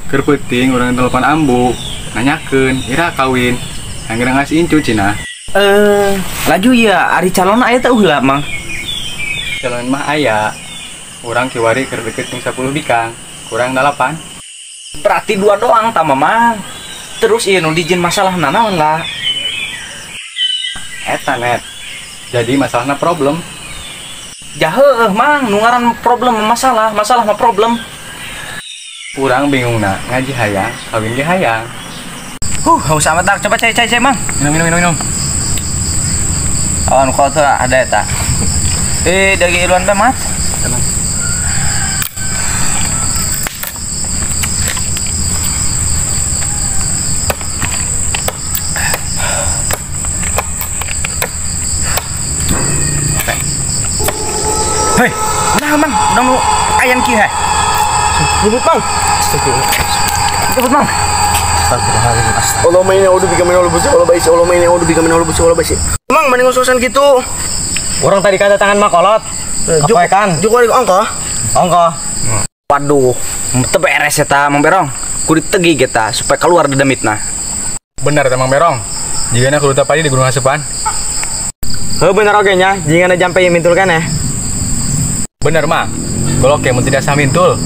Keur peuting urang telepon ambu, nanyakeun ira kawin. Anggeus ngasih incu cenah. Laju ya, ari calon aya teh heula, Mang. Calon mah aya. Urang kiwari keur deket jeung 10 bikang, kurang 8. Berarti 2 doang tah Mamang. Terus ieu nu dijieun masalahna naon lah? Eta net. Jadi masalahna problem. Jaheuh Mang, nu ngaran problem masalah, masalah mah problem. Urang bingungna, ngaji hayang, kawin ge hayang. Haus amat tak. Coba cai Mang. Minum. Awan kau tuh ada eta. Dari iluan teh mat. Tenang. Hei, nah Mang, udah mau ayan ki hai. Ribut Mang. Astagfirullah. Ribut Mang. Astagfirullahaladzim. Allahumma inni a'udzubika minal khubuthi wal khaba'is. Allahumma inni a'udzubika minal khubuthi wal khaba'is. Mang, mending ngososan gitu. Orang tadi kata tangan mah kolot. Kapoekan. Juk balik ongko. Ongko. Waduh, teu beres eta Mang Berong. Kudu ditegi kita supaya keluar dedemitna. Bener eta Mang Berong. Jigana kudu tadi di Gunung Hasepan. Heuh bener oge nya, jigana jampe ieu mintul keneh. Bener mah. Golok ge mun tidak sah mintul.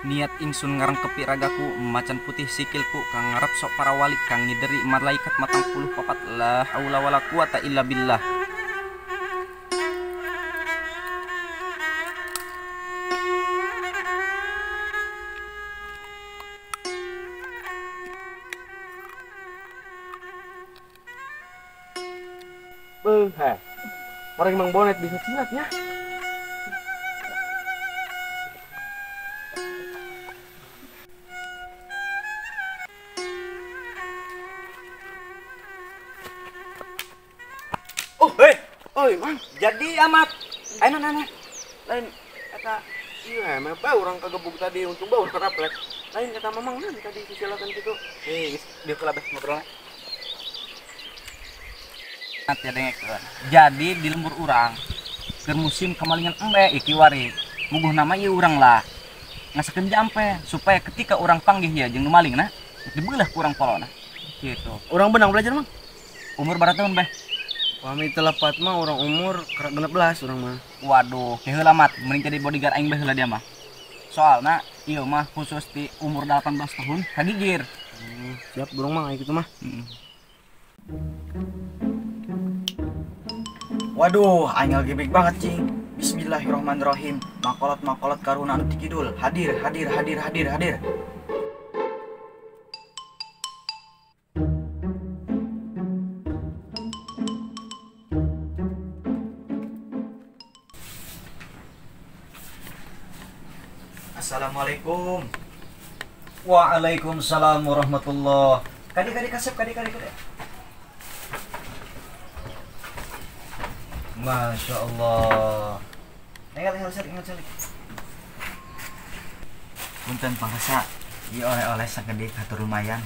Niat ingsun ngarengkepi ragaku macan putih sikilku kang ngarep sok para wali kang ngideri malaikat matang puluh papat la haula wala quwata illa billah. Beuh, heh. Orang Mang Bonet bisa silatnya. Oi, Mang, jadi amat. Ayo nana. Lain eta ieu mah bau urang kagebug tadi untung bau karaplek. Lain kata Mamang nan tadi sisilatan kitu. Geus dieu heula beh ngobrolna. Ati dengekeun. Jadi di lembur urang keur musim kemalingan embe iki wari. Muguh nama ieu urang lah. Ngasakeun jampe supaya ketika urang panggih ya jeung nu malingna dibeulah ku urang polona. Gitu. Urang benang belajar, Mang. Umur berapa tahun, Beh? Pami telepat mah orang umur 16 orang mah. Waduh, heula mat, mending jadi bodyguard aing bae heula dia mah. Soalna ieu mah khusus di umur 18 tahun kagigir. Siap burung mah kayak gitu mah. Waduh, aing lagi banget cing. Bismillahirrahmanirrahim. Makolot-makolot karuna anu ti kidul. Hadir, hadir, hadir, hadir, hadir. Assalamualaikum. Waalaikumsalam warahmatullah. Kadi kasep kadi. Masya Allah. Ingat salik. Punten pangresa, ieu oleh-oleh sakedik hatur lumayan.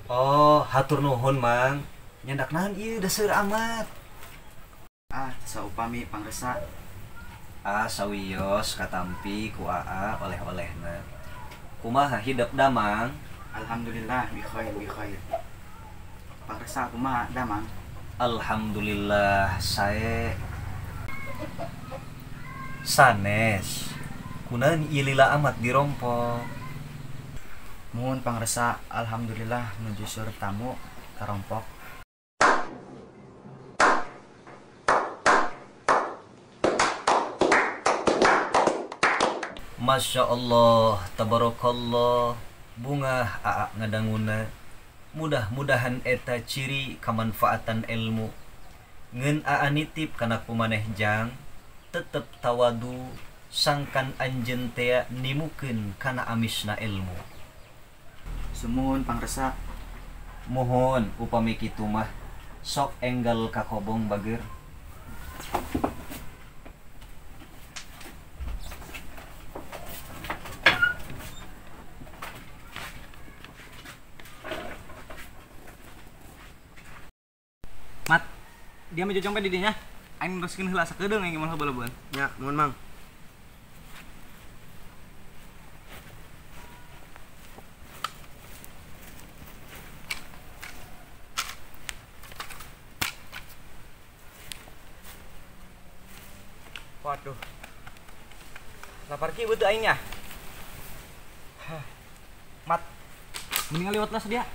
Oh, hatur nuhun, Mang. Nyandak naon ieu daseur amat. Ah, saupami pangresa. Ah, sawios katampi ku aa oleh-olehna. Kumaha hidep damang? Alhamdulillah bi khair bi khair. Pangresa kumaha damang? Alhamdulillah sae. Sanes. Kunaon ieu lila amat dirompok? Muhun pangresa, alhamdulillah nuju sur tamu karompok. Masya Allah, tabarakallah, bunga aa ngadanguna. Mudah-mudahan eta ciri kemanfaatan ilmu. Ngeun aa nitip kana kumaneh jang tetep tawadu sangkan anjeun tea nimukeun kana amisna ilmu. Sumuhun pangresa. Muhun upami kitu mah sok enggal ka kobong bager. Mat, dia mah jojong di dinya. Aing neruskeun heula sakedeung aing moal heubeul-heubeul. Nya, nuhun Mang. Waduh. Lapar ki butuh aingnya. Mat, mending liwat lah dia.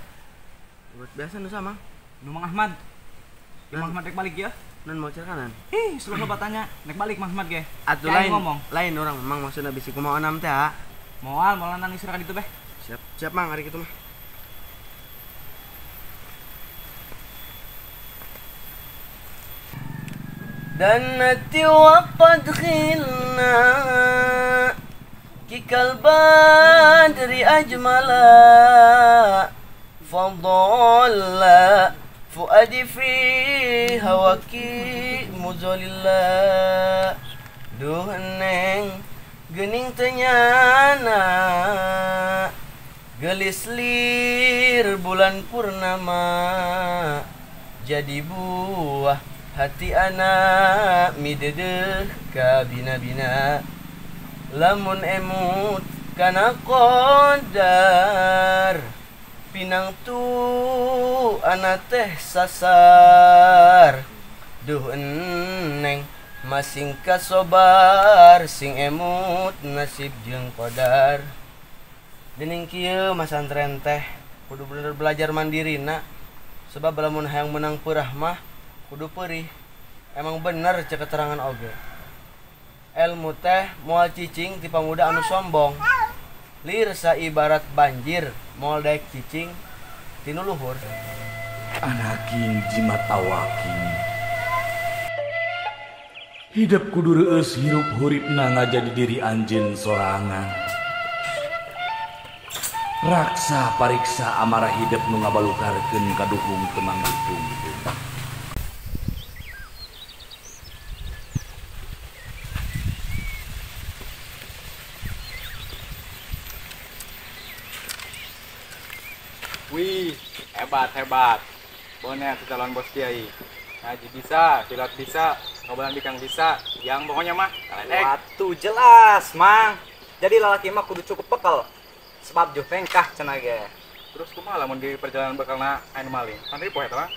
Liwat biasa nu sama. Nu Mang Ahmad. Mang Ahmad rek balik ya? Nan mau cer kanan. Ih, selalu batanya nek balik Mang Ahmad ge. Atuh lain ngomong. Lain orang Mang maksudna bisi kumaha enam teh ha. Moal, moal nang isra ka ditu beh. Siap, siap Mang hari kitu mah. دنت وقد خلنا كالبدر أجملا فضل فؤادي في هواك مزللا duh neng gening tenyana gelis lir bulan purnama jadi buah hati anak midedeh kabina-bina lamun emut kana qadar pinang tu ana teh sasar duh eneng masing kasobar sing emut nasib jeung qadar. Dening kieu masantren teh kudu bener belajar mandirina sebab lamun hayang menang peurah mah kudu perih. Emang bener cek keterangan oge. Ilmu teh moal cicing ti pamuda anu sombong. Lir saibarat banjir moal daek cicing tinu luhur. Anaking jimat awaking. Hidup kudu reueus hirup huripna ngajadi diri anjeun sorangan. Raksa pariksa amarah hidup nu ngabalukarkeun kaduhung teu manggitung. Wih, hebat hebat. Bonet calon bos kiai. Ngaji bisa, pilot bisa, ngobrol bikang bisa, yang pokoknya mah. Waktu jelas, Mang. Jadi lalaki mah kudu cukup bekal. Sebab juh pengkah cenah ge. Terus kumaha lamun di perjalanan bekalna anu maling? Pan ripuh eta mah.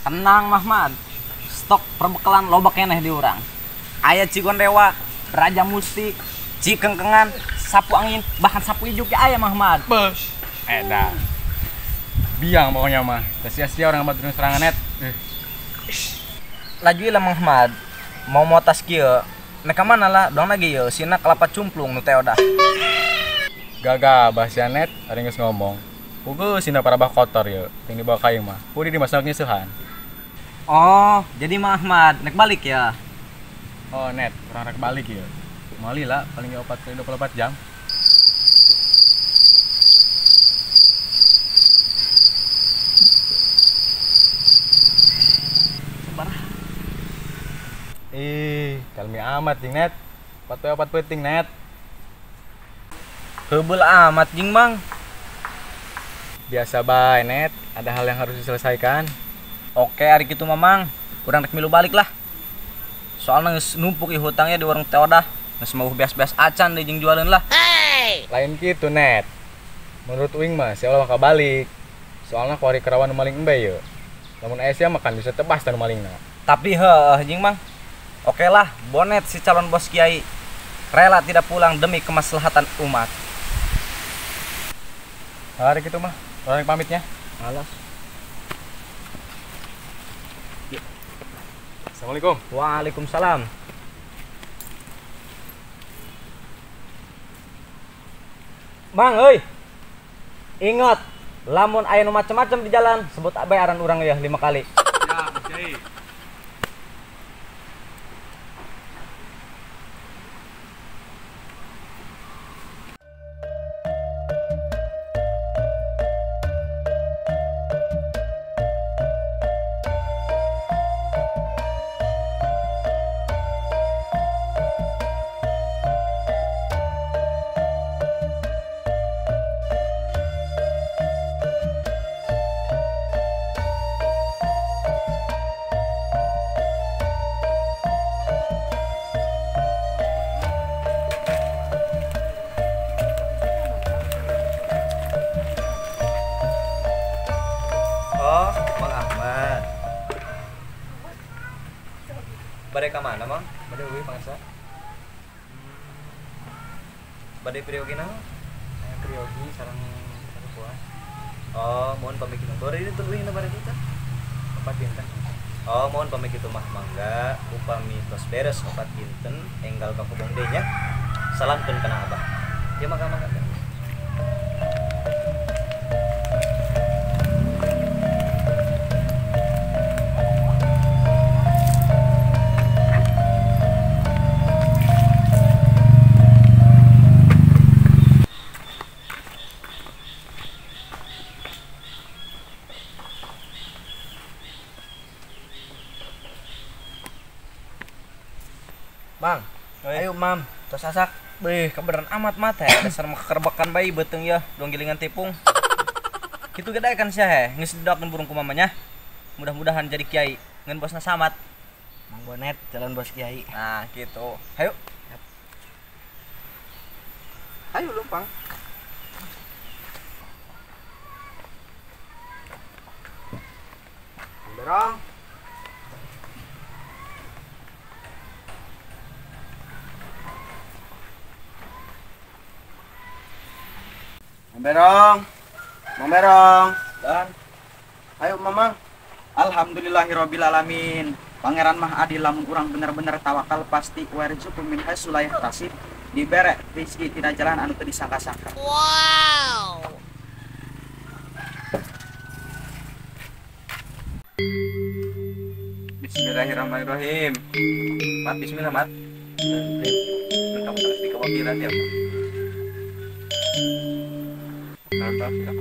Tenang, Mahmad. Stok perbekalan loba keneh di urang. Aya cigon dewa, raja musti, cikengkengan, sapu angin, bahkan sapu ijuk ya aya Mahmad. Bos. Edan. Biang pokoknya mah. Teu sia-sia orang mah terus serangan net. Laju lah Mahmad. Mau motas kieu. Nek ka mana lah, dong lagi ye, sina kelapa cumplung nu teh odah. Gagah bahasa net, ari geus ngomong. Puguh sina parabah kotor ye, ting dibawa ka ieu mah. Kudu dimasak nyeusehan. Oh, jadi Mahmad nek balik ya? Oh net, urang rek balik ya. Mali lah, paling 4 kali 24 jam. Sabaraha? Ih, kalmi amat jing net. 4 4 penting net. Heubeul amat jing Mang. Biasa bae net, ada hal yang harus diselesaikan. Oke, hari kitu Mamang. Urang rek milu balik lah. Soalnya geus numpuk ieu hutangnya di warung teh odah. Geus mau beas-beas acan deui jeung jualeun lah. Hey! Lain kitu net. Menurut uing mah sia ulah bakal balik. Soalnya kuari kerawan nu maling embe ye. Lamun aya sia makan bisa tebas tanu malingna. Tapi heuh jeung Mang. Oke lah, bonet si calon bos kiai rela tidak pulang demi kemaslahatan umat. Hari kitu mah, urang pamitnya. Alas. Assalamualaikum. Waalaikumsalam. Mang, euy. Ingat, Lamun aya nu macem-macem di jalan, sebut bae aran urang ya 5 kali. Ya, Kiai. Bade ka mana, Mang? Bade euy pangsa. Bade priyogi naon? Aya priyogi sareng sarupuan. Oh, mohon pamit kitu. Bade itu tuluy na bade kita. 4 dinten. Oh, mohon pamit kitu mah mangga upami tos beres 4 dinten enggal ka kobong deui nya. Salamkeun kana Abah. Ya mangga mangga. Bang, ayo mam, tos asak. Beuh, kebeneran amat mat heh, dasar mah kekerbekan bae beuteung yeuh, dong gilingan tipung. Kitu ge daekan sia heh, geus didoakeun burung ku mamanya. Mudah-mudahan jadi kiai, ngeun bosna Samat. Mang Bonet, calon bos kiai. Nah, gitu. Hayu. Ayo lumpang. Berong. Berong. Mang Berong. Dan ayo Mamang. Alhamdulillahirabbil alamin. Pangeran mah adil lamun urang bener-bener tawakal pasti warzuqhu min haitsu la yahtasib, dibere rezeki tina jalan anu teu disangka-sangka. Wow. Bismillahirrahmanirrahim. Mat bismillah mat. Kamu harus dikewakilan ya. Mantap ya.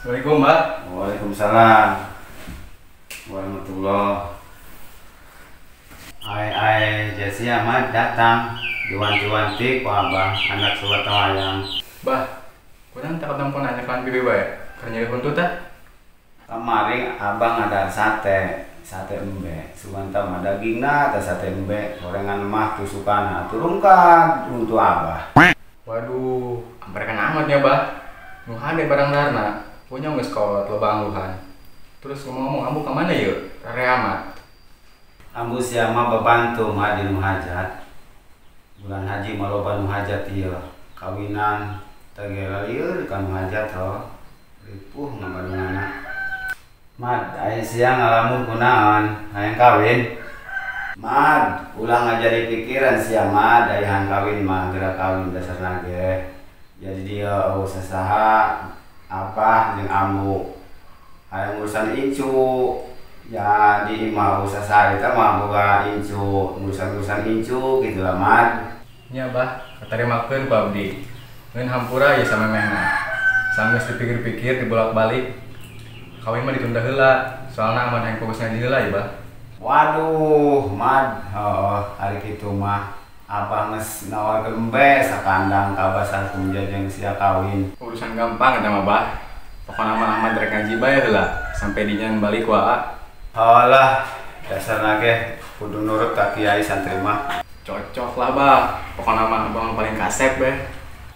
Assalamualaikum, Mbak. Waalaikumsalam warahmatullah. Ai ai jasi amat datang diwanti-wanti ku abah anak surat wayang. Bah, kurang tak ketemu nanya kan bibi bae. Keur nyari buntut tah? Kemarin abah ngadar sate, sate embe. Suganta mah dagingna teh sate embe, gorengan mah tusukana turungkan untuk abah. Waduh, amperkan amatnya, Bah. Nu hade barang darna. Punya geus kolot loba angluhan. Terus ngomong-ngomong ambu ka mana yeuh? Rare amat. Ambu sia mah babantu mah di nu hajat. Bulan haji mah loba nu hajat ieu. Kawinan teh ge lieur ka nu hajat ho. Ripuh ngabadunganna. Mad, aya sia ngalamun kunaon? Hayang kawin? Mad, ulah ngajari pikiran sia mad, aya hayang kawin mah geura kawin dasarna ge. Jadi dia eueuh sasaha apa jeung ambu hayang urusan incu ya di imah usah sarita mah boga incu urusan-urusan incu gitu lah mad. Nya bah, katarimakeun ku abdi. Ngeun hampura ya samemehna. Sanggeus dipikir-pikir dibolak-balik kawin mah ditunda heula, soalna aman hayang fokus ngaji heula ya bah. Waduh, mad, heuh ari kitu mah abah geus nawarkeun embe sakandang ka abah sakumja jeung sia kawin. Urusan gampang eta mah bah. Pokona mah Ahmad rek ngaji bae heula sampai dinyan balik wae. Halah, dasarna ge Kudu nurut ka kiai santri mah. Cocok lah bah, pokoknya mah abang paling kasep beh.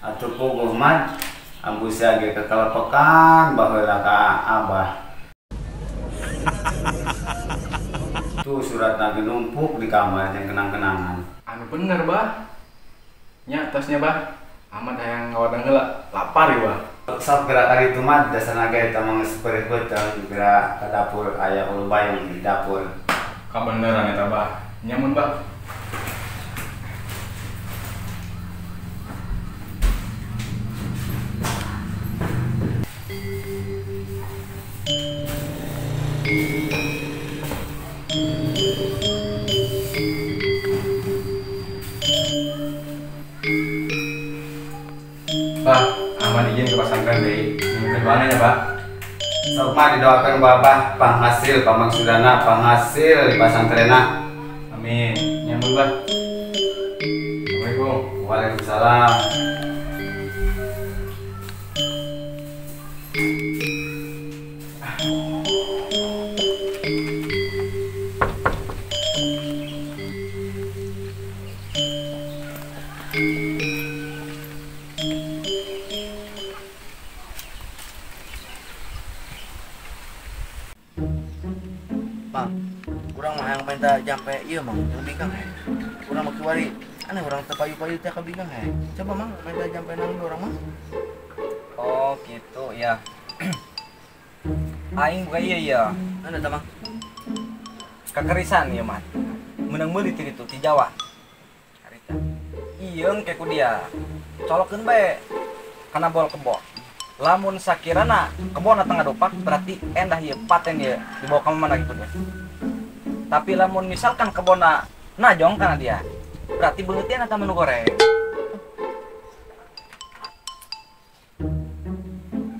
Atuh puguh mah, ambu sia ge kekelepekan baheula ka abah. Tuh surat lagi numpuk di kamar yang kenang-kenangan. Anu bener bah, nya tasnya bah, amat hayang ngawadang heula, lapar ya bah. Sok gerakan itu mah dasar naga eta mah geus peurih beuteung geura ka dapur aya ulu bayung di dapur. Kabeneran eta bah, nyamun bah. Bah, aman izin ke pesantren deui. Nyungkeun doana nya, Bah. Sok mah didoakeun ku Abah panghasil pamaksudana panghasil di pasantrenna. Amin. Nyamun, Bah. Assalamualaikum. Waalaikumsalam. Bang, urang mah hayang minta jampe ieu mang, jeung bikang he. Urang mah kiwari, aneh urang teu payu-payu teh ka bikang he. Coba mang minta jampe nang urang mah. Oh, gitu ya. Aing buka iya ya. Anu tah mang? Kakerisan ieu mah. Meunang meuli ti ditu ti Jawa. Harita. Ieu engke ku dia. Colokeun bae kana bol kebo. Lamun sakirana kebona tengah dopak berarti endah ieu paten ieu dibawa ke mana gitu deh. Tapi lamun misalkan kebona najong kana dia, berarti beungeutna eta menu goreng.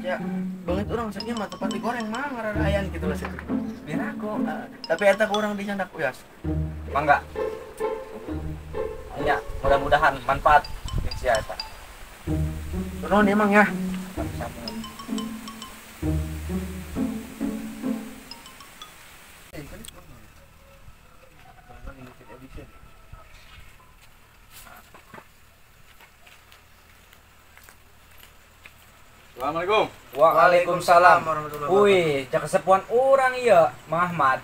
Ya, beungeut urang sakieu mah tempat digoreng mah ngaran ayan gitu lah situ. Biar aku. Tapi eta ku urang dicandak uyas. Mangga. Ya, mudah-mudahan manfaat jeung sia eta. Nuhun emang ya. Assalamualaikum. Waalaikumsalam. Wih, cak kesepuan urang ieu, Mang Ahmad.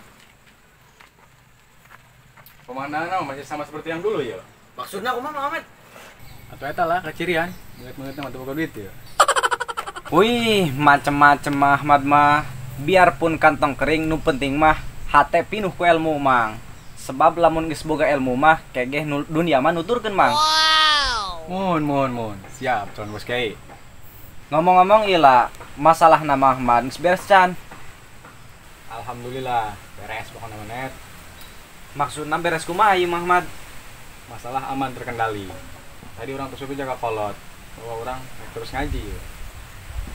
Pemandangan masih sama seperti yang dulu ya. Maksudnya kumaha Mang Ahmad? Atau eta lah kecirian, beungeut-beungeutna mah teu boga duit ya. Wih, macem-macem Ahmad mah. Biarpun kantong kering, nu penting mah hate pinuh ku ilmu mang. Sebab lamun geus boga ilmu mah kegeh dunia mah nuturkeun mang. Wow. Mohon mohon mohon. Siap, calon bos kiai. Ngomong-ngomong ila, masalah nama Ahmad geus beres can. Alhamdulillah, beres pokona mah net. Maksudna beres kumaha ieu Ahmad? Masalah aman terkendali. Tadi orang terus jaga kolot, bahwa orang terus ngaji.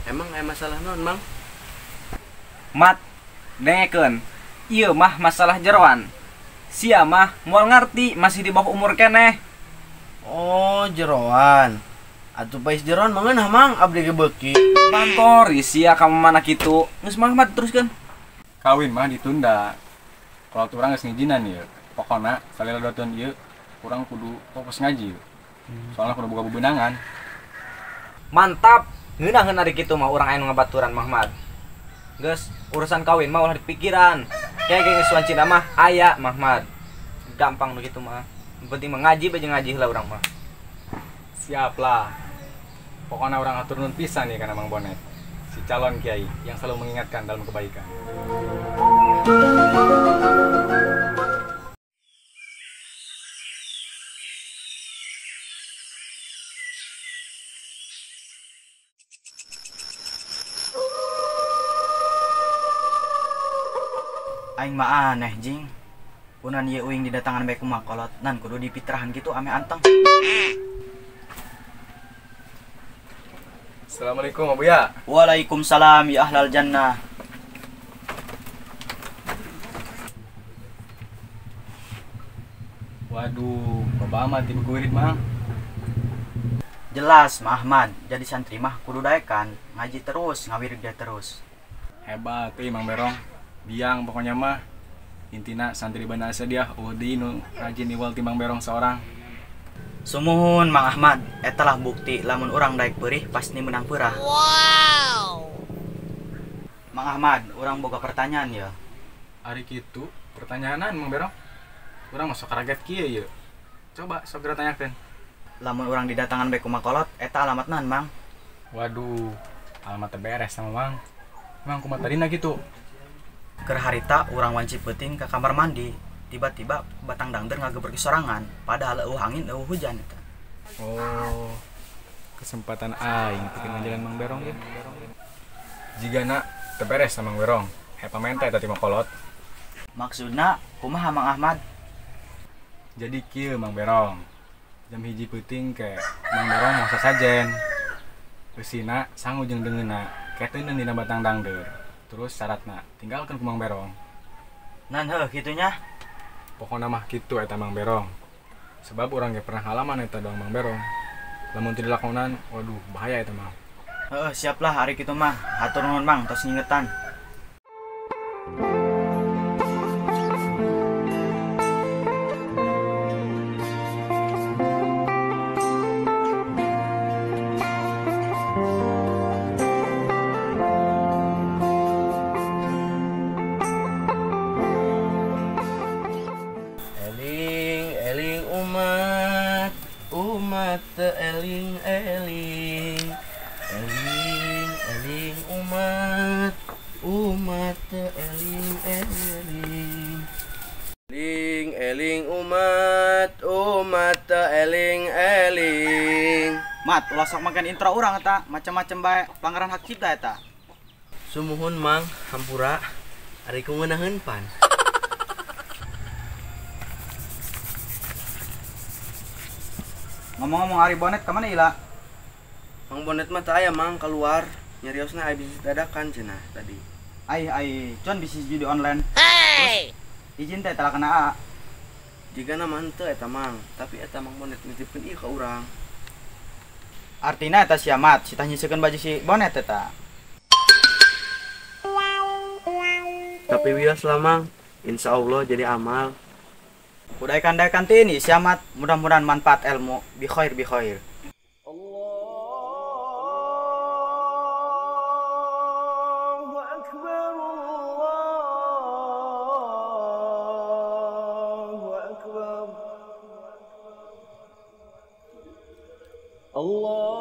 Emang masalah non, Mang? Mat, dengekeun. Ieu mah masalah jeroan. Sia mah moal ngarti masih di bawah umur keneh. Oh, jeroan. Atuh pais jeroan mangeunah, Mang, abdi ge beuki. Pantori sia ka mana kitu. Geus Mang Ahmad teruskeun. Kawin mah ditunda. Kalau urang geus ngijinan ieu. Pokona salila 2 tahun ieu urang kudu fokus ngaji. Soalnya kudu boga bebenangan. Mantap. Ngeunaheun ari kitu mah urang aya nu ngabaturan Mahmad. Geus urusan kawin mah ulah dipikiran. Kayak geus wancina mah aya Mahmad. Gampang nu kitu mah. Penting mah ngaji bae jeung ngaji heula urang mah. Siap lah. Pokoknya orang atur nun pisan nih karena Mang Bonet, si calon kiai yang selalu mengingatkan dalam kebaikan. Aing mah aneh jing. Punan ieu uing didatangan bae kumaha kolot nan kudu dipitrahan kitu ame anteng. Assalamualaikum Abu ya. Waalaikumsalam ya ahlal jannah. Waduh, loba amat di buku wirid mang. Jelas Mah Ahmad, jadi santri mah kudu daekan, ngaji terus, ngawirid dia terus. Hebat euy Mang Berong. Biang pokoknya mah. Intina santri Banda Sadia eueuh deui nu rajin niwal ti Mang Berong seorang. Sumuhun Mang Ahmad, eta lah bukti lamun urang daek peurih pasti menang peurah. Wow. Mang Ahmad, urang boga pertanyaan ya. Ari kitu pertanyaanan Mang Berong. Urang mah sok kaget kieu ieu. Coba sok geura tanyakeun. Lamun urang didatangan bae ku makolot, eta alamatna Mang. Waduh, alamat teh beres sama Mang. Mang kumaha tadina kitu? Keur harita urang wanci peuting ka kamar mandi, tiba-tiba batang dangder ngagebrek sorangan, padahal eueuh angin eueuh hujan eta. Oh, kesempatan aing pikeun ngajalan Mang Berong ya. Jigana teu beres sama Mang Berong, hepa menta eta ti makolot. Maksudna kumaha Mang Ahmad? Jadi kieu Mang Berong. Jam 1 peuting ke Mang Berong mau sasajen. Eusina sangu jeung deungeunna, keteundeun dina batang dangder. Terus syaratna tinggalkan ku Mang Berong. Nan heuh kitunya. Pokona mah kitu eta Mang Berong. Sebab urang ge pernah ngalaman eta doang Mang Berong. Lamun teu dilakonan, waduh bahaya eta mah. Heeh, siap lah ari kitu mah. Hatur nuhun Mang tos ngingetan. Eling eling eling eling umat umat eling eling eling eling umat umat eling eling. Mat, ulah sok makan intro urang eta, macam-macam bae pelanggaran hak cipta eta. Sumuhun Mang, hampura ari ku ngeunaheun pan. Ngomong-ngomong ari Bonet kemana ila? Mang Bonet mah teu aya Mang, keluar. Nyariosna aya bisnis dadakan cenah tadi. Ai ai, con bisnis judi online. Hey. Terus, izin teh telah kena A. Jigana mah henteu eta Mang, tapi eta Mang Bonet nitipkeun ieu ka urang. Artina eta sia Mat, si tah nyiseukeun baju si Bonet eta. Tapi wios lah Mang, insyaallah jadi amal. Kudaikan-daikan tini siamat, mudah-mudahan manfaat ilmu, bi khair bi khair. Allahu akbar, Allahu akbar. Allah.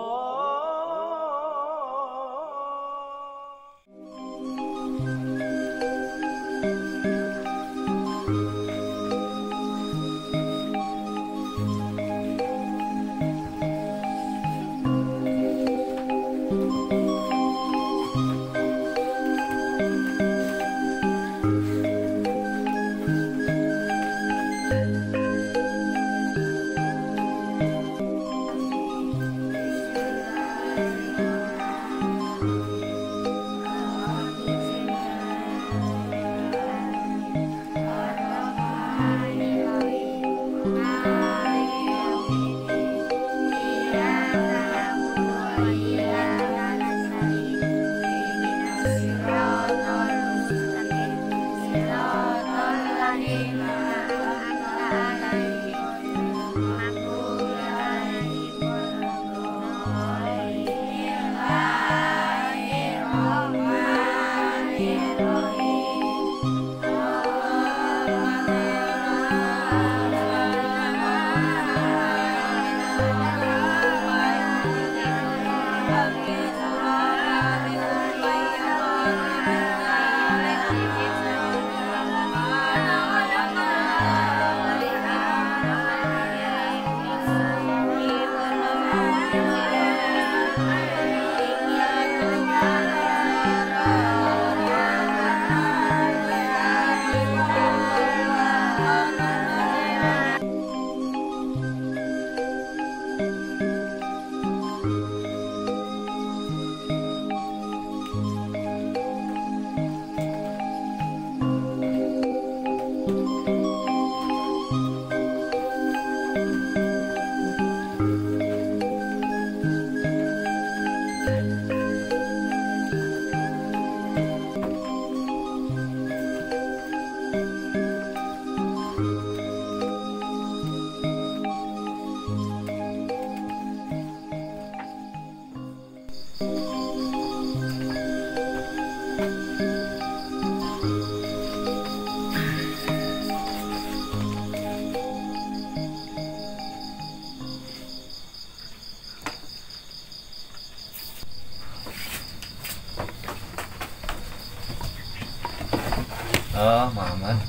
Muhammad.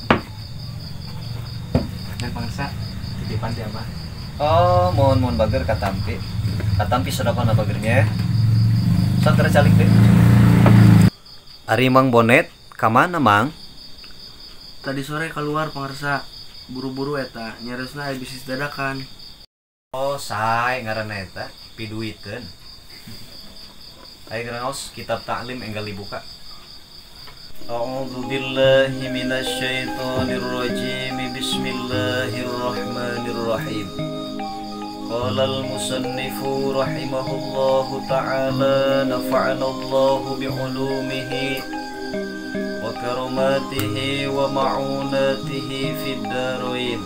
Dan bangsa titipan ti Abah. Oh, mohon mohon bager katampi. Katampi sedekahna bagernya. Sok teu calik deh. Ari Mang Bonet ka mana Mang? Tadi sore keluar pangersa, buru-buru eta nyaresna aya bisnis dadakan. Oh, sae ngaranna eta, piduiteun. Ayo ngaos kitab taklim enggal dibuka. A'udzu billahi minasyaitonir rajim. Bismillahirrahmanirrahim. Qala al-musannifu rahimahullahu ta'ala nafa'ana Allahu bi'ulumihi wa karamatihi wa ma'unatihi fid darain.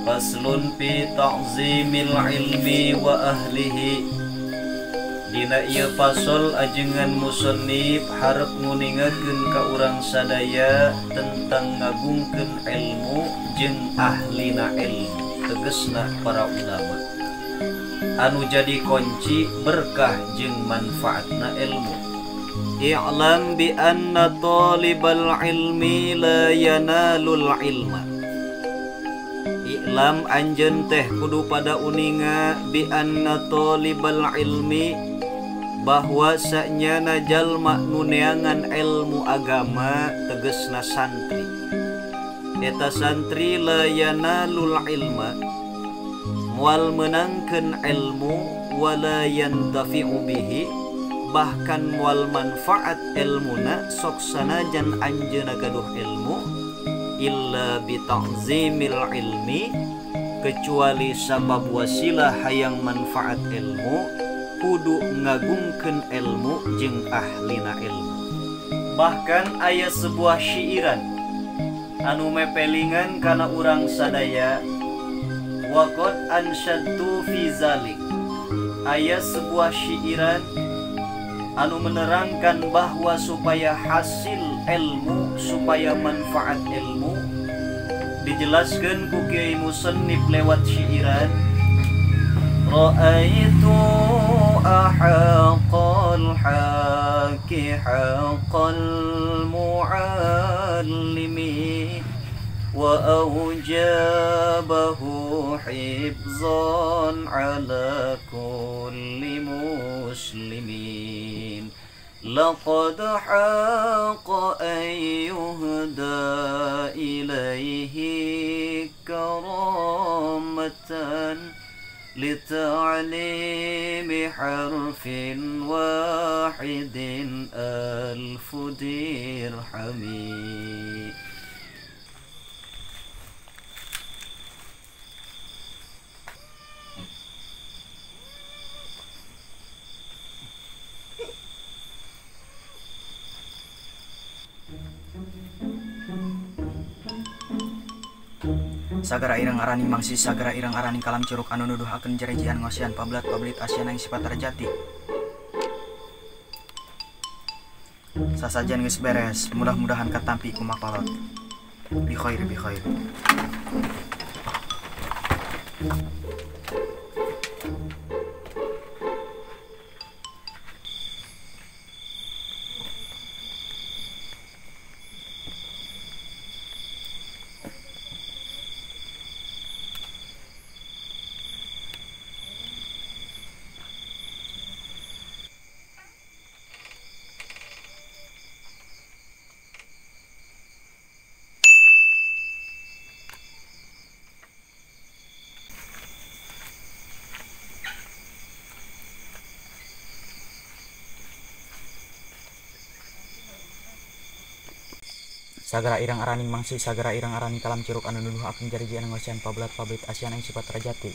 Faslun fi ta'zimil ilmi wa ahlihi. Dina ieu pasol ajengan musannif harep nguningakeun ka urang sadaya tentang ngagungkeun ilmu jeung ahlina ilmu, tegesna para ulama anu jadi kunci berkah jeung manfaatna ilmu. I'lam bi anna talibal ilmi la yanalul ilma. I'lam anjeun teh kudu pada uninga bi anna talibal ilmi bahwa sanyana jalma nu neangan ilmu agama tegesna santri. Eta santri la yanalul ilma moal meunangkeun ilmu wala yantafi'u bihi bahkan moal manfaat ilmuna sok sanajan anjeunna gaduh ilmu illa bi ta'zimil ilmi kecuali sabab wasilah hayang manfaat ilmu kudu ngagungkeun ilmu jeung ahlina ilmu. Bahkan aya sebuah syiiran anu mepelingan kana urang sadaya waqad ansyadtu fi zalik. Aya sebuah syiiran anu menerangkan bahwa supaya hasil ilmu, supaya manfaat ilmu dijelaskan ku Kiai Musannif lewat syiiran. Ra'aitu ahaqqal haqi haqqal mu'allimi wa awjabahu hifzan ala kulli muslimin. Laqad haqqa an yuhda ilaihi karamatan لتعليم حرف واحد ألف درهم. Sagara ireng araning mangsi sagara ireng araning kalam curug anu nuduhakeun jarejian ngosian pablat pablit asian yang sifat terjati. Sasajen geus beres, mudah-mudahan katampi ku makolot. Bi khair bi khair. Sagara ireng araning mangsi sagara ireng araning kalam curug anu nuduhakeun jarijian ngosian pablat pablit asian yang sifat terjati.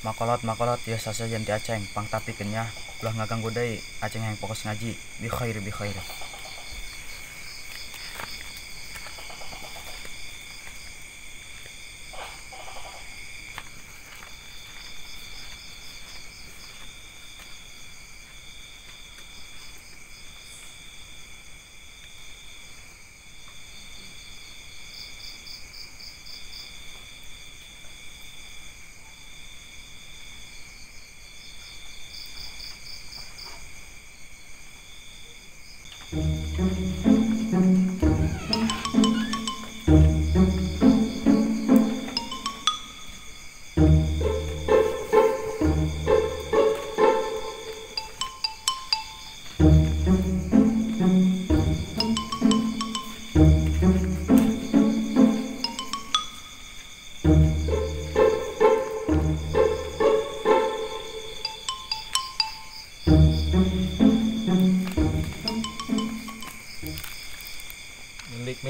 Makolot makolot ya sasajen ti aceng pangtapi kenyah ulah ngaganggu deui aceng hayang fokus ngaji bi khair bi khair.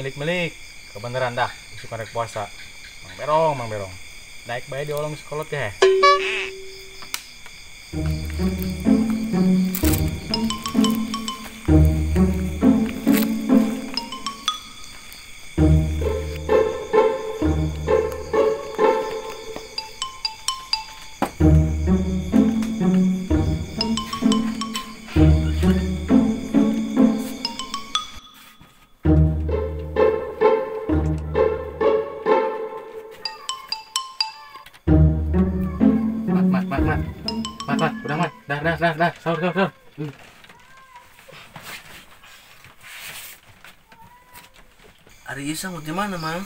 milik-milik. Kebeneran dah, isukan rek puasa. Mang Berong, Mang Berong. Naik bae diolong sekolot ya. Mat, udah mat, dah, sahur, sahur. Ari isang di mana, Mang?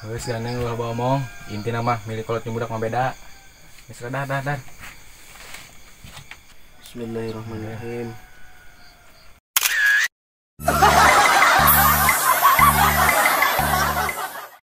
Geus gandeng ulah bawa omong, intina mah milik kolot jeung budak mah beda. Geus dah. Bismillahirrahmanirrahim.